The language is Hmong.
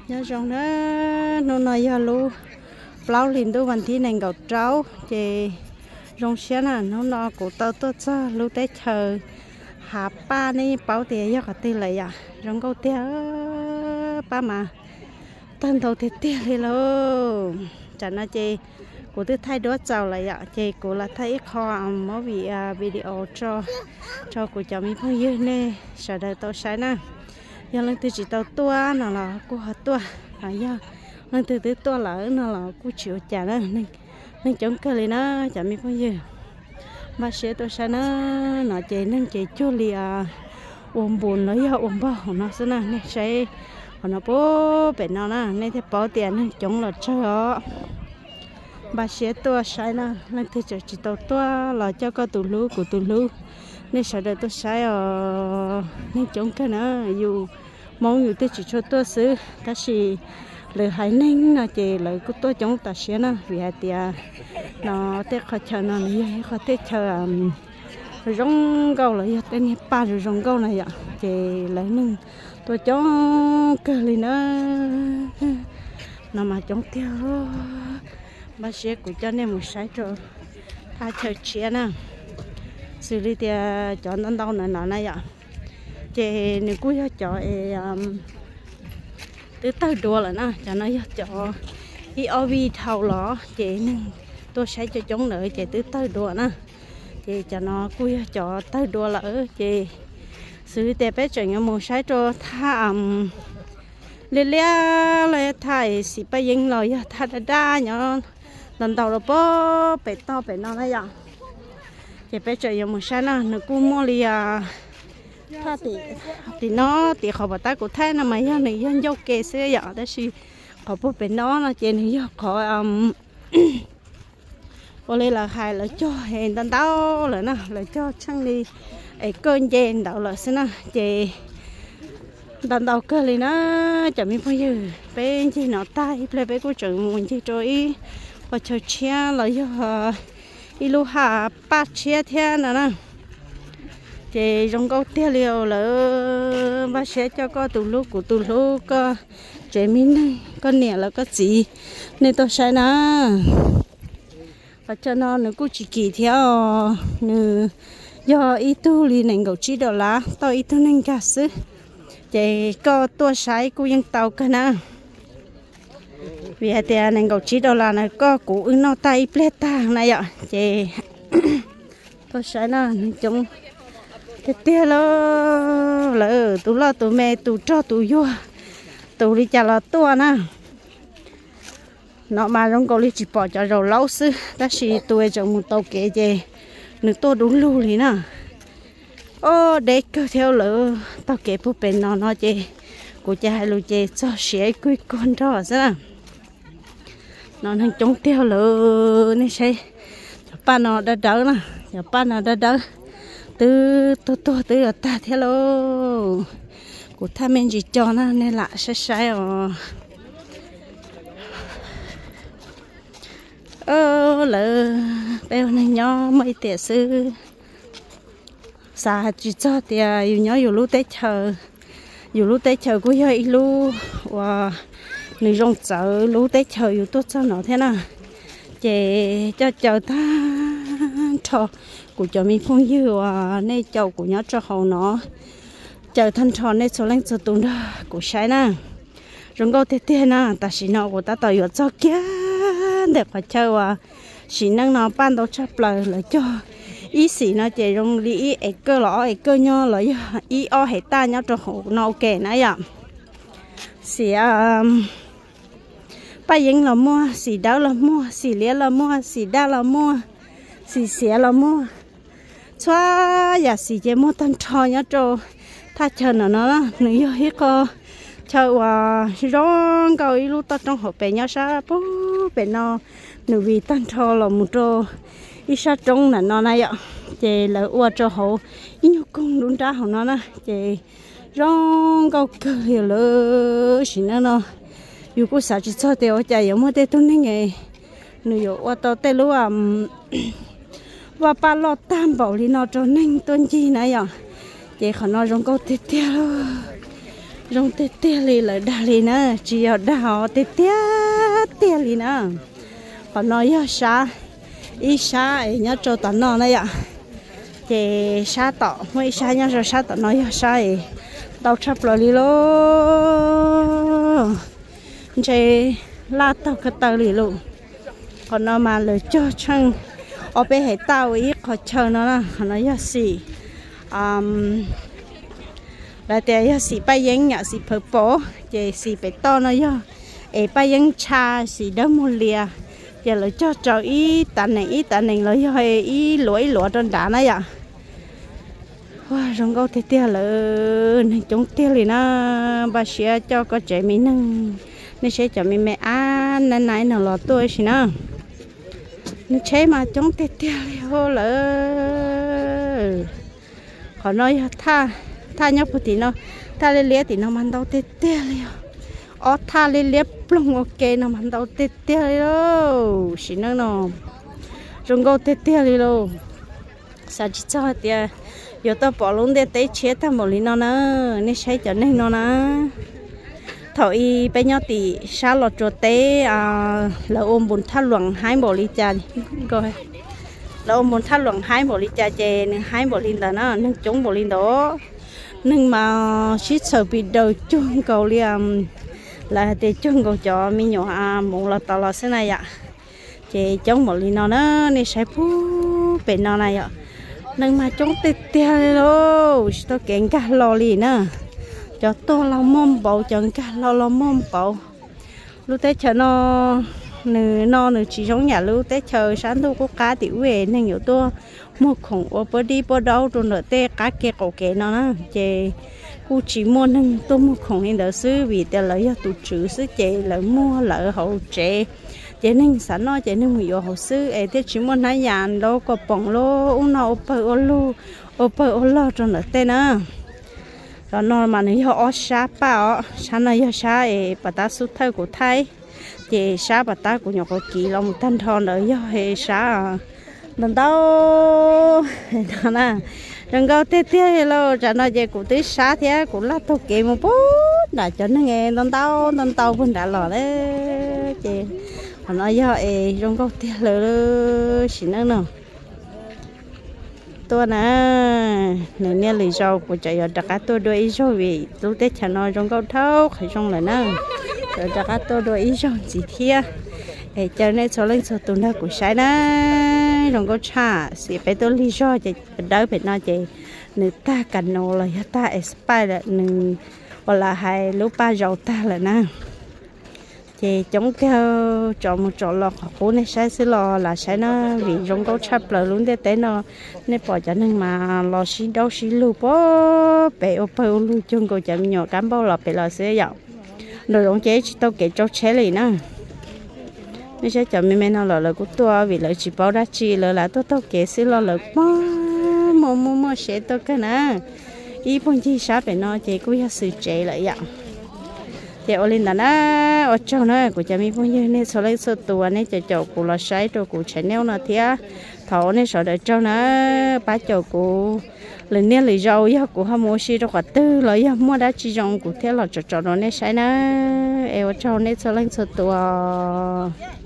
Nyob zoo na, hnub no yog lub plaub hlis ntuj vas thib nees nkaum rau, ces zoo siab na, hnub no kuv tau tuaj txog lub teb chaws Hav Paj, nej paub tias yog qhov twg lawm yom, zoo nkauj tiag, paj mas tawg ntau tiag tiag li lauj. Tam no ces kuv twb thaij duab txaus lawm yom, ces kuv los thaij ib qho movie video tso rau kuv cov me phooj ywg nej sawv daws tau saib na. Yog leej twg tsis tau tuaj no los kuj ho tuaj, yog leej twg twb tuaj lawm no los kuj tsis ua cas na, neeg coob kawg li na cov me phooj ywg. Npaj siab tuaj saib na, no ces neeg ces cuag li ua npus los yog ua npog hauv no xwb na, nej saib qhov no puag pem no na, nej thiaj paub tias neeg coob los tsawg os. Npaj siab tuaj saib na, leej twg tseem tsis tau tuaj los coj koj tus hlub kuv tus hlub, nej sawv daws tuaj saib os, neeg coob kawg na. Yus Hmoob yus twb tsis tshua tuaj xwb, tab sis lawv haiv neeg no ces lawv kuj tuaj coob tas siab na, vim hais tias no tej qhov chaw no nws yog ib qhov teb chaws zoo nkauj los yog tej niag paj zoo zoo nkauj na yom, ces lawv neeg tuaj coob kawg li na. No mas coob tiag, npaj siab kuv coj nej mus saib rau thaj chaw tshiab na, xws li tias cov ntau ntau no no na yom, ces nws kuj yog cov es twb tawg dua lawm na, cov no yog cov ib ob vij dhau los ces neeg tuaj saib coob coob ntawd ces twb tawg dua na, ces cov no kuj yog cov tawg dua lawm ces xws li tias peb tseem yuav mus saib rau thaj liab liab los thaj xim Paj Yeeb los yog thaj daj daj nyob ntau ntau los puag pem toj pem no na yom. Ces peb tseem yuav mus saib na, nws kuj muaj li thaj tim no, tim qhov pov tab kuv thaij no mas yog nws yog ncauj ke xwb yom, tab sis qhov puag pem no no ces nws yog qhov ua li lawv hais lawv cog ntau ntau lawm na, lawv cog tsheej li es koj nce ntawd lawm xwb na, ces ntau ntau kawg li na. Cov me phooj ywg, peb ncig no tag ib pliag peb kuj tseem mus ncig rau ib qhov chaw tshiab los yog ib lub hav paj tshiab thiab no na. Ces zoo nkauj tiag li lawm, npaj siab coj koj tus hlub kuv tus hlub, koj tsev me neeg, koj niam los koj txiv, nej tuaj saib na. Qhov chaw no nws kuj tsis kim thiab os, nws yog ib tug li nees nkaum tsib dollar tau ib tug neeg nkag xwb, ces koj tuaj saib kuj yeej tau kawg na. Vim hais tias nees nkaum tsib dollar na koj kuv wb noj tag ib pliag tag na yom, ces tuaj saib na, neeg coob tiag tiag lauj, lawv tus loj tus me, tus rog tus yuag, tus li cas los tuaj na. No mas zoo nkaus li tsis pom cov zaum laub xwb, tab sis tus tseem mus taug kev ces nws tuaj dub lug li na. Ob, deb kawg thiab lawm, taug kev puag pem no no ces kuv ces hais lus ces txog siav ib kuj ib kuj nrog xwb na. No neeg coob tiag lawm, nej saib, cov paj no dawb dawb na, cov paj no dawb dawb, twb tuag tuag twb yuav tag thiab lauj. Kuv thaj me ntsis co na, nej lam saib saib os. Lawv peb ua neeg nyob muaj ib tiam xwb, xav tsis txog tias yus nyob yus lub teb chaws, yus lub teb chaws kuj yog ib lub uas nws zoo txawv lub teb chaws yus tuaj txog no thiab na. Ces coj caw tag nrho kuv cov me phooj ywg uas nej caum kuv nyob rau hauv no, caw tag nrho nej txhua leej txhua tus nrog kuv saib na. Zoo nkauj tiag tiag na, tam sim no kuv tab tom yuav txog kiag ntawm qhov chaw uas sim neej no paj ntau tshaj plaws, lawv cog ib xim no ces zoo li ib es kawj los ob es kawj nyob los yog ib ob hev taj nyob rau hauv no ua ke na yom. Xim Paj Yeeb los muaj, xim dawb los muaj, xim liab los muaj, xim daj los muaj, xim xiav los muaj. Txhua yam xim ces muaj tag nrho nyob rau thaj chaw no no. Nws yog ib qho chaw uas zoo nkauj ib lub toj roob hauv pes nyob sab puag pem no, nws vim tag nrho los mus rau ib sab roob ntawm no na yom, ces lawv ua rau hauv ib nyuag koog nruab nrab hauv no na, ces zoo nkauj kawg li lawm. Sim neej no yus kuj xav tsis txog tias ua cas yuav muaj tej tug neeg nws yuav ua tau tej lub vaj paj loj tag npaum li no rau neeg tuaj ncig na yom. Ces qhov no zoo nkauj tiag tiag lauj. Zoo tiag tiag li lawv dag li na, tsis yog dag os, tiag tiag tiag li na. Qhov no yog sab, ib sab es nyob rau tom no na yom. Ces sab tom, muaj ib sab nyob rau sab tom no yog sab es ntau tshaj plaws li lauj. Ntshe laj taug ko taw li lauj. Qhov no mas lawv cog tsheej ob peb hais tauj ua ib qho chaw no na, qhov no yog xim, lawv tias yog xim paj yeeb yom, xim phawv pom, ces xim pem toj no yog es paj yeeb tsha, xim dawb muag lias, ces lawv cog rau ib tav nees ib tav nees los yog ib luav ib luav rau nrad na yom. Ua zoo nkauj tiag tiag lawm, neeg coob tiag li na. Npaj siab coj koj tsev me neeg, nej saib cov me me ab nab nab no los tuaj ib sim na. Neeg tsheb mas coob tiag tiag li hos lawm. Qhov no yog thaj, thaj nyob puag tim no, thaj liab liab tim no mas ntau tiag tiag li os. Ob thaj liab liab ploog ua ke no mas ntau tiag tiag li lauj. Sim neej no zoo nkauj tiag tiag li lauj. Xav tsis txog hais tias yuav tau pom lub ntiaj teb tshiab tag npaum li no na. Nej saib cov neeg no na. Thaum ub peb nyob tim sab Los Tsuas teb, lawv ua npus thaj luam haib npaum li cas, lawv ua npus thaj luam haib npaum li cas ces nws haib npaum li ntawd na, neeg coob npaum li ntawd. Neeg mas sib txhawm pis daws cuag nkaus li, lawv hais tias cuag nkaus cov me nyuam mus los tos los xwb na yom. Ces coob npaum li no na, nej saib puag pem no na yom, neeg mas coob tiag tiag li lauj, tsis tau kev nkag hlo li na. Cov tuaj los muaj npaum, cov nkag hlo los muaj npaum. Lub teb chaws no, nws no nws tsis zoo yam lub teb chaws sab ntuj qub qab tim ub es neeg yuav tuaj muag khoom ua puab dib puab daub rau ntawm tej qab kev qaum kev no na, ces kuj tsis muaj neeg tuaj muag khoom li ntawd xwb, vim tias lawv yog tus tswv xwb ces lawv muag lawv hauv tsev, ces neeg xav noj ces neeg mus yuav hauv xwb es thiaj tsis muaj hnab yas nraub kos poom lub ub no ua pawg ua lug, ua pawg ua log rau ntawm tej na. Qhov no mas nws yog ob sab paj os, sab no yog sab es pas tab xub thawj kuv thaij, ces sab pas tab kuv nyuam qhuav kiv los mus tag nrho ntawd yog sab ntau ntau no na. Zoo nkauj tiag tiag li lauj, tsam no ces kuv twb sab thiab kuv laj taug kev mus puag nram cov neeg ntau ntau ntau ntau puag nrad los na. Ces qhov no yog es zoo nkauj tiag lawm, sim neej no tuaj na, nws niaj lwm zaus kuv tseem yuav rov qab tuaj dua ib zaug vim lub teb chaws no zoo nkauj dhau qhov zoo lawm na. Yuav rov qab tuaj dua ib zaug ntxiv thiab, es caw nej txhua leej txhua tus nrog kuv saib na. Zoo nkauj tshaj, xim peb tuaj lig zog ces dawb pem no ces nws tag kas nus los yog tag expired lawm, nws ua lam hais lub paj zaus tag lawm na. Ces coob tiag, tsom mus tsom los qhov qub nej saib xwb los lam saib na, vim zoo nkauj tshaj plaws lub ntiaj teb no. Nej pom cov neeg mas los sib daub sib lug puag pem ua pawg ua lug cuag nkaus cov me nyuam kab npauj los pem los xwb yom. Nraum zoov ces tsis tau kev tsau tsheb li na. Nej saib cov me me no los lawv kuj tuaj vim lawv tsis paub dab tsi, lawv lam tuaj taug kev xwb los lawv muaj muaj muaj muaj sev tuaj kawg na. Ib puag ncig sab pem no ces kuj yog xwm tsev lawm yom. Ces ua li ntawd na, ua tsaug na kuv cov me phooj ywg nej txhua leej txhua tus uas nej caum caum kuv los saib rau kuv channel no thiab. Thov ua nej sawv daws tsaug na, pab caum kuv lwm niaj lwm zaus yog kuv ho mus ua si rau qhov twg los yog muaj dab tsi zoo kuv thiaj los tsom tsom rau nej saib na. Es ua tsaug nej txhua leej txhua tus.